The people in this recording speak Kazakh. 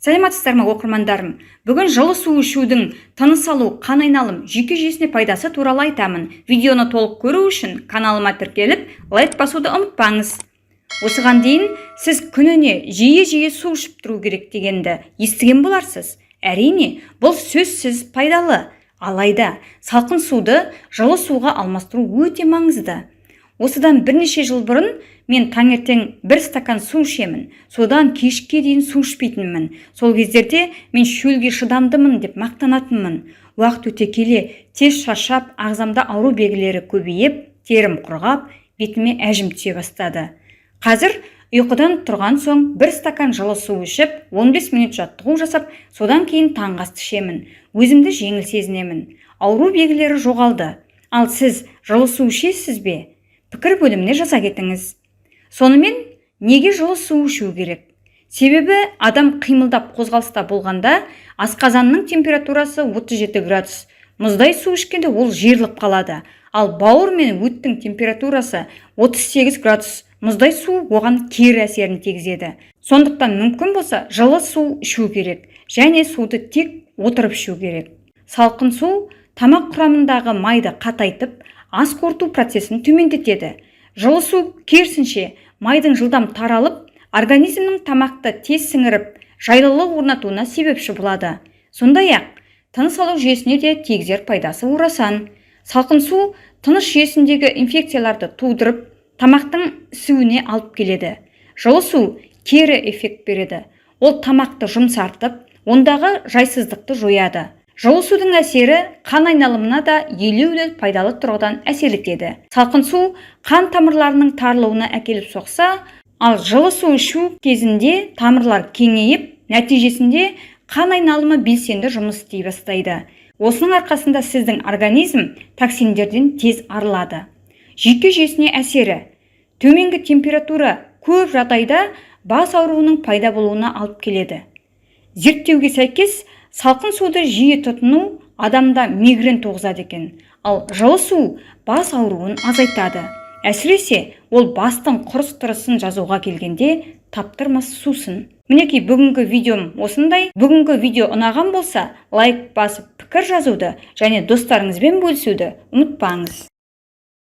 Саламатсыздар ма, оқырмандарым! Бүгін жылы су ішудің тыныс алу, қан айналым, жүйке жүйесіне пайдасы туралы айтамын. Видеоны толық көру үшін каналыма тіркеліп, лайк басуды ұмытпаңыз. Осыған дейін сіз күніне жиі-жиі су ішіп тұру керек дегенді естіген боларсыз. Әрине, бұл сөзсіз пайдалы. Алайда салқын суды жылы суға алмастыру өте маңызды. Осыдан бірнеше жыл бұрын мен таңертең бір стакан су ішемін, содан кешке дейін су ішпейтінмін. Сол кездерде мен шөлге шыдамдымын деп мақтанатынмын. Уақыт өте келе тез шаршап, ағзамда ауру белгілері көбейіп, терім құрғап, бетіме әжім түсе бастады. Қазір ұйқыдан тұрған соң бір стакан жылы су ішіп, 15 минут жаттығу жасап, содан кейін таңғы асты ішемін. Өзімді жеңіл сезінемін, ауру белгілері жоғалды. Ал сіз жылы су ішесіз бе? Пікір бөліміне жаза кетіңіз. Сонымен, неге жылы су ішу керек? Себебі адам қимылдап, қозғалыста болғанда асқазанның температурасы 37 градус. Мұздай су ішкенде ол жиырылып қалады. Ал бауыр мен өттің температурасы 38 градус. Мұздай су оған кері әсерін тигізеді. Сондықтан мүмкін болса, жылы су ішу керек және суды тек отырып ішу керек. Салқын су тамақ құрамындағы майды қатайтып, ас қорыту процесін төмендетеді. Жылы су, керісінше, майдың жылдам таралып, организмнің тамақты тез сіңіріп, жайлылық орнатуына себепші болады. Сондай-ақ тыныс алу жүйесіне де тигізер пайдасы орасан. Салқын су тыныс жүйесіндегі инфекцияларды тудырып, тамақтың ісуіне алып келеді. Жылы су кері эффект береді: ол тамақты жұмсартып, ондағы жайсыздықты жояды. Жылы судың әсері қан айналымына да елеулі пайдалы тұрғыдан әсер етеді. Салқын су қан тамырларының тарылуына әкеліп соқса, ал жылы су ішу кезінде тамырлар кеңейіп, нәтижесінде қан айналымы белсенді жұмыс істей бастайды. Осының арқасында сіздің организм токсиндерден тез арылады. Жүйке жүйесіне әсері. Төменгі температура көп жағдайда бас ауруының пайда болуына алып келеді. Зерттеуге сәйкес, салқын суды жиі тұтыну адамда мигрень туғызады екен. Ал жылы су бас ауруын азайтады. Әсіресе ол бастың құрыс-тырысын жазуға келгенде таптырмас сусын. Мінекей, бүгінгі видеом осындай. Бүгінгі видео ұнаған болса, лайк басып, пікір жазуды және достарыңызбен бөлісуді ұмытпаңыз.